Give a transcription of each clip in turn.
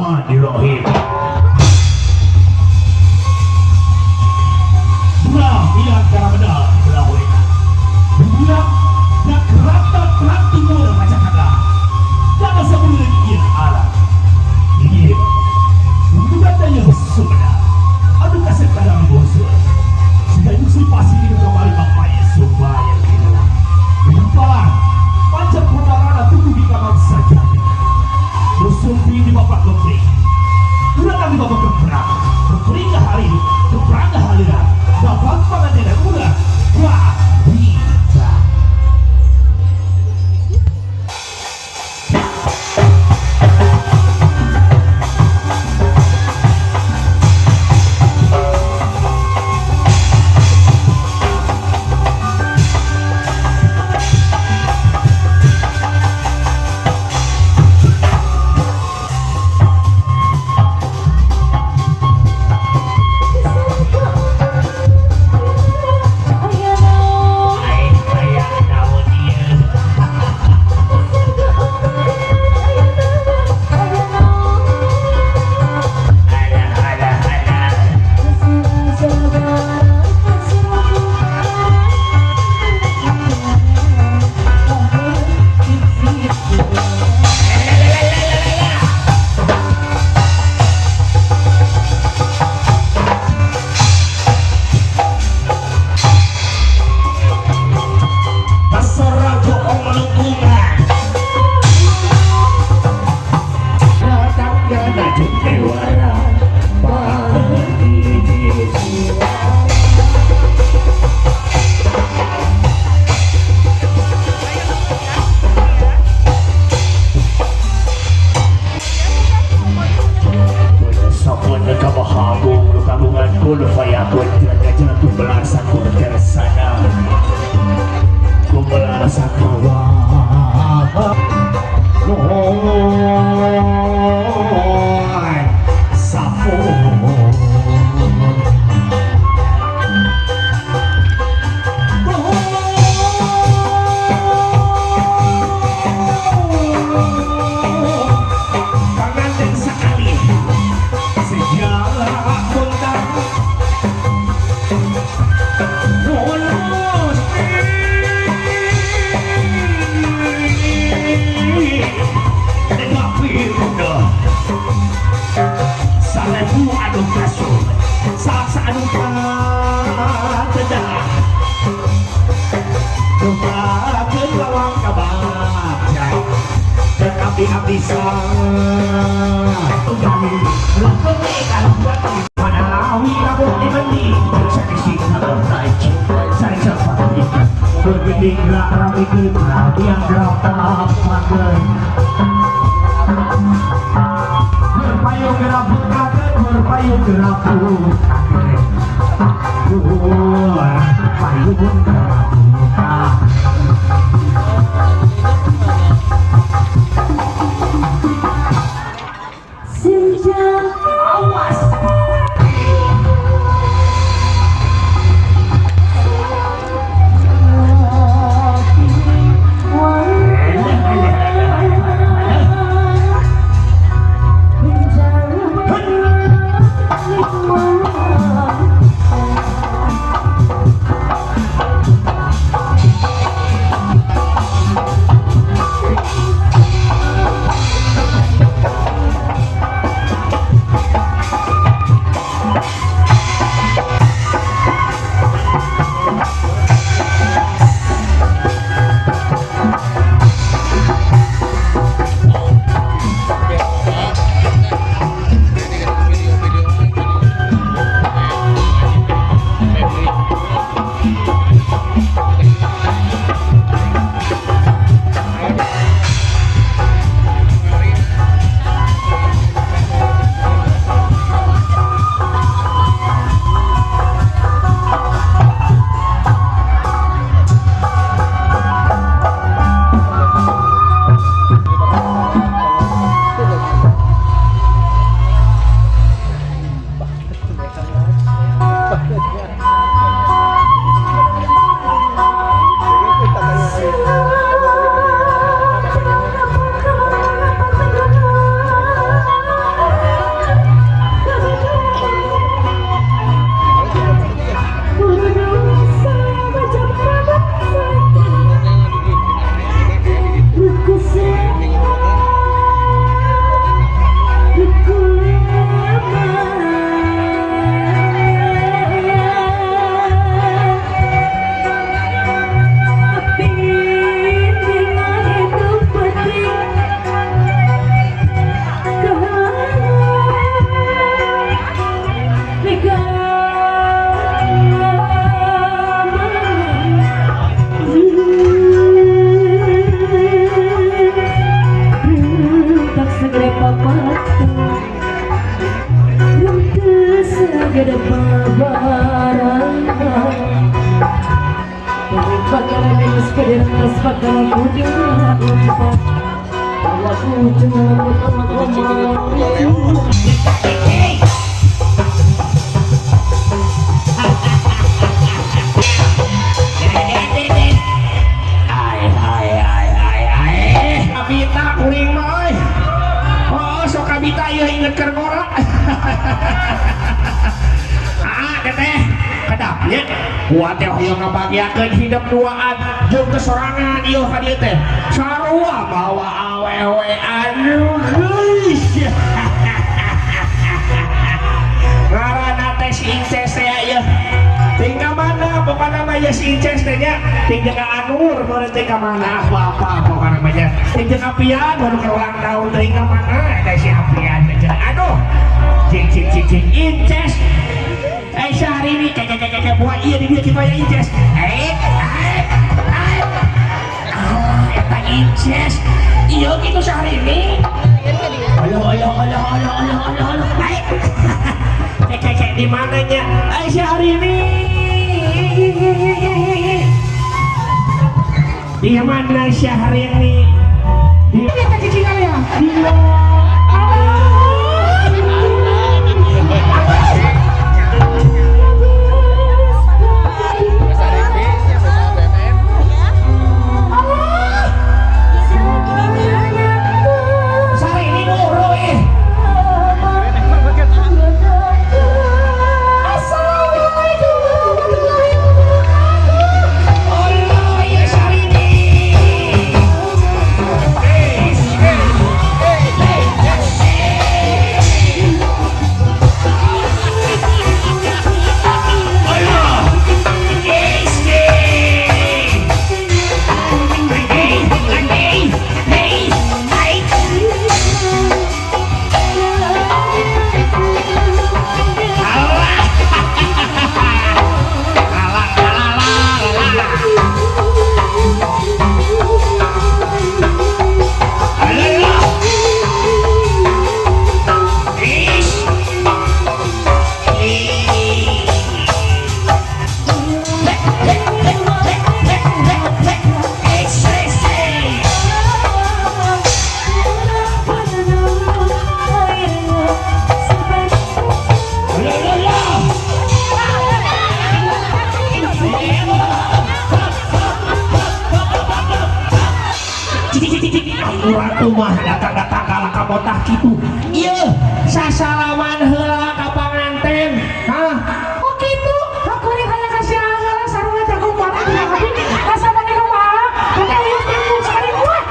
Bismillahirrahmanirrahim. Kabita kuring mah euy. Oh, sok kabita ieu inget keur ngora. Ah, teteh, kedapnya kuat teh hoyong ngabagiakeun hidup duaan jeung kesorangan ieu ka dieu teh. Sarua bawa awewe aduh geulis. Ngaranna teh si Inces teh ieu. Tinggal mana pokokna mah ya si Inces teh nya. Tinggal ka Anur meureun teh ka mana apa-apa pokokna mah nya. Tinggal ka Apian baru keur ulang tahun tinggal mana eta si Apian teh. Aduh. Cing cing cing cing Inces. Eh sehari ini kayak kayak kayak buat iya di dia kita ya Inces. Eh eh eh. Ah, eta Inces. Iya gitu sehari ini. Aduh aduh aduh aduh aduh aduh aduh. Eh. Kayak kayak kayak di mananya? Eh sehari ini. Di mana Syahrini? Di Ini cici kali ya. Di Syahrini muru eh. Assalamualaikum warahmatullahi wabarakatuh. Allah ya Syahrini. Allah. Hey, hey, hey, hey. Allah. Alah, alah, alah, alah. Alah. Ish. Ih. Hek, hek, hek, hek, hek, hek, hek. Ish, ish, ish. Alah, alah, alah. Cik, cik, cik, cik. Urang mah datang-datang kalah ka botah kitu. Ieu sasalaman heula ka panganten. Hah? Oh gitu, aku ini hanya kasih heula sarua jagung buat aku tapi rasa mana kumaha? Kita lihat nyambung sekali wah.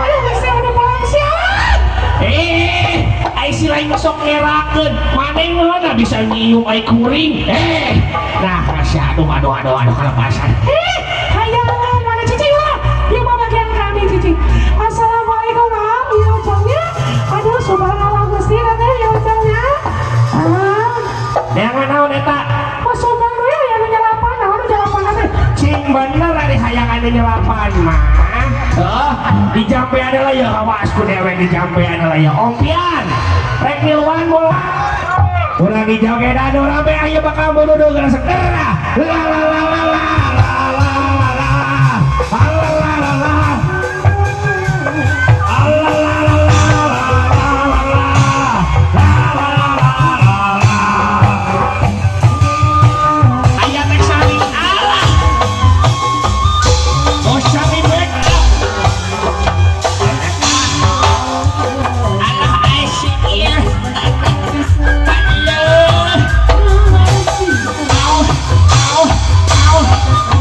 Aduh, geus udah pulang siang. Eh, ai si lain sok ngerakeun. Maneh mana bisa nyium ai kuring? Eh, nah kasih aduh aduh aduh aduh kalepasan. Eh, hayangan mana cici lah. Dia mau bagian kami cici. Assalamualaikum maaf, ya ucapnya. Aduh, subhanallah gusti nanti ya ucapnya. Ah, Neangan naon eta? kok sumbang we aya nu nyalapan, naon nu nyalapan teh? Cing bener ari hayangan nyelapan mah. Heuh, di jampe adalah ya awas ku dewek di jampe adalah ya ompian. Rek miluan moal. Urang di jogedan urang be aya bakal duduk gara segera. La la la la la la la la. La la la la la. La la la la la la la. La la la la la. Aya teh saling alah. Oh sami bek. Alah asyik ya. Aduh. Au, au, au.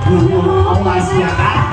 Awas ya.